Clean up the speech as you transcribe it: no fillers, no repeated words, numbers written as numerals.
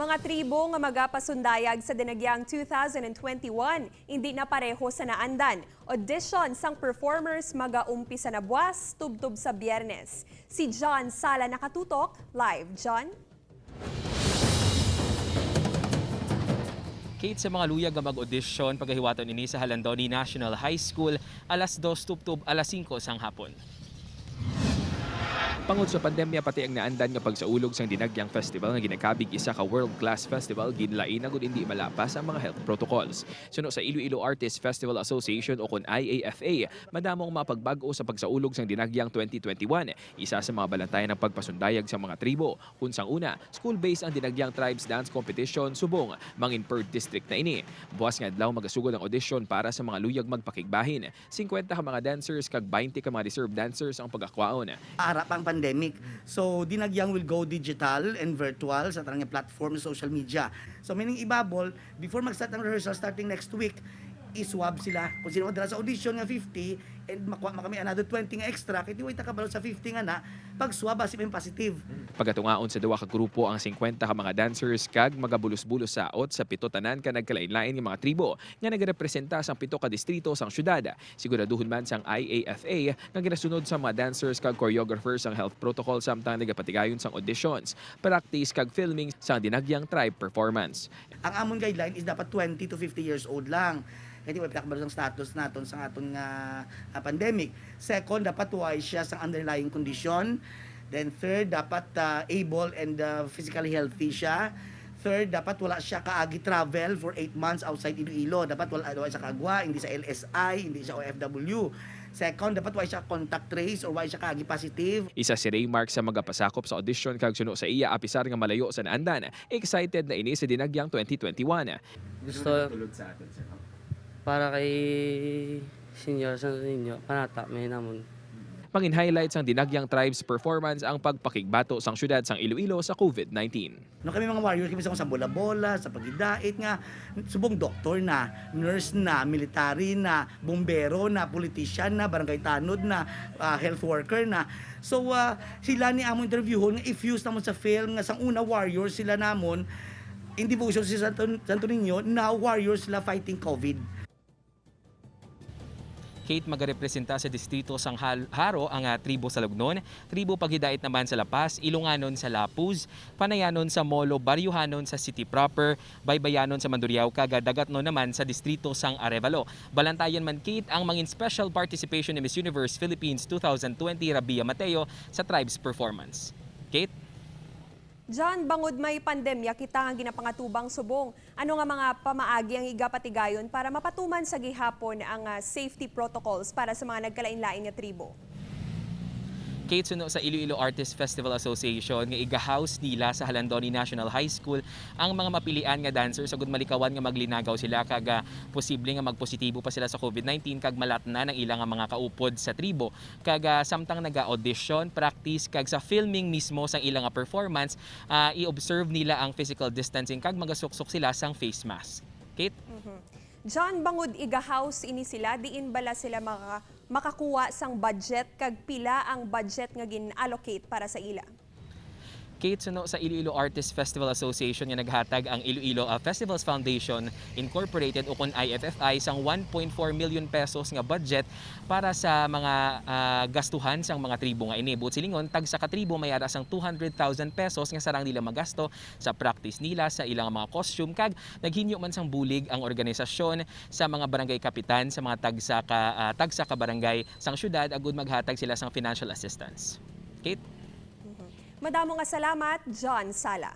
Mga tribo nga magapasundayag sa Dinagyang 2021, hindi na pareho sa naandan. Audition sang performers magaumpisa na buwas, tubtob sa Biyernes. Si John Sala nakatutok, live. John? Kate, sa mga luyag nga mag-audition, pagahiwaton ini sa Jalandoni National High School, alas 2 tubtob alas 5 sang hapon. Pangod sa pandemya, pati ang naandan nga pagsaulog sang Dinagyang Festival nga ginakabig isa ka world-class festival, ginlain na gud hindi malapas ang mga health protocols. Suno sa Iloilo Artists Festival Association o kon IAFA, madamo ang mapagbag-o sa pagsaulog sang Dinagyang 2021. Isa sa mga balantayan ng pagpasundayag sa mga tribo. Kung sang una, school-based ang Dinagyang Tribes Dance Competition subong, mangin per district na ini. Buwas nga adlaw magasugod ang audition para sa mga luyag magpakigbahin. 50 ka mga dancers kag 20 ka mga reserve dancers ang pagakwaon. Ara pang pandemic. So, Dinagyang will go digital and virtual sa tarang platform, social media. So, meaning ibabol, before mag-start ang rehearsal starting next week, iswab sila. Kung sino madala sa audition nga 50 and makuha makami another 20 nga extra, kaya di way takabalo sa 50 nga na, pag swab, asi may positive. Pagatungaon sa duwa ka grupo ang 50 ka mga dancers kag magabulos-bulos sa ot sa pito tanan ka nagkalain-lain nga mga tribo nga nagarepresenta sang pito ka distrito sang syudad. Siguraduhon man sang IAFA nga ginasunod sa mga dancers kag choreographers ang health protocol samtang nagapatigayon sang auditions, practice kag filming sang Dinagyang Tribe performance. Ang amon guideline is dapat 20 to 50 years old lang. Kaya di ba pinakabalo sang status naton sa aton nga pandemic. Second, dapat wise siya sa underlying condition. Then third, dapat able and physically healthy siya. Third, dapat wala siya kaagi travel for 8 months outside Iloilo. Dapat wala siya kaagwa, hindi sa LSI, hindi sa OFW. Second, dapat wala siya contact trace or wala siya kaagi positive. Isa si Ray Mark sa magapasakop sa audition kag suno sa iya, apisar nga malayo sa naandan, excited na ini sa Dinagyang 2021. Gusto para kay Senior Santo Niño, panata, may namon. Mangin highlights ang Dinagyang Tribes performance ang pagpakigbato sang syudad sang Iloilo sa COVID-19. No, kami mga warriors kami sa bola-bola, sa pagidait nga subong doktor na, nurse na, military na, bombero na, politician na, barangay tanod na, health worker na. So sila ni among interviewon nga i-fuse namon sa film nga sang una warriors sila namon in devotion si Santo Niño, now warriors sila fighting COVID. Kate, magarepresenta sa distrito sang Haro ang tribo sa Lugnon, tribo Paghidait naman sa Lapas, Ilunganon sa Lapuz, Panayanon sa Molo, Baryuhanon sa City Proper, Baybayanon sa Mandurriao, kag Dagatnon naman sa distrito sang Arevalo. Balantayan man, Kate, ang mangin special participation ni Miss Universe Philippines 2020 Rabiya Mateo sa tribes performance. Kate? John, bangod may pandemya kita nga ginapangatubang subong. Ano nga mga pamaagi ang igapatigayon para mapatuman sa gihapon ang safety protocols para sa mga nagkalain-lain nga tribo? Kate, suno sa Iloilo Artists Festival Association nga iga-house nila sa Jalandoni National High School ang mga mapilian nga dancers agud malikawan nga maglinagaw sila kag posible nga magpositibo pa sila sa COVID-19 kag malatna ng ilang nga mga kaupod sa tribo. Kag samtang naga-audition, practice kag sa filming mismo sang ilang nga performance, i-observe nila ang physical distancing kag magasuksok sila sang face mask. Kate? John, bangod iga-house ini sila, diin bala sila makakuha sang budget kag pila ang budget nga gin-allocate para sa ila? Kate, suno sa Iloilo Artists Festival Association nga naghatag ang Iloilo Festivals Foundation Incorporated o kon IFFI sang 1.4 million pesos nga budget para sa mga gastuhan sang mga tribo nga ini. Buot silingon, tag sa katribo may ara sang 200,000 pesos nga sarang nila magasto sa practice nila sa ilang mga costume, kag naghinyo man sang bulig ang organisasyon sa mga barangay kapitan sa mga tagsa ka barangay sang syudad agud maghatag sila sang financial assistance. Kate? Madamo nga salamat, John Sala.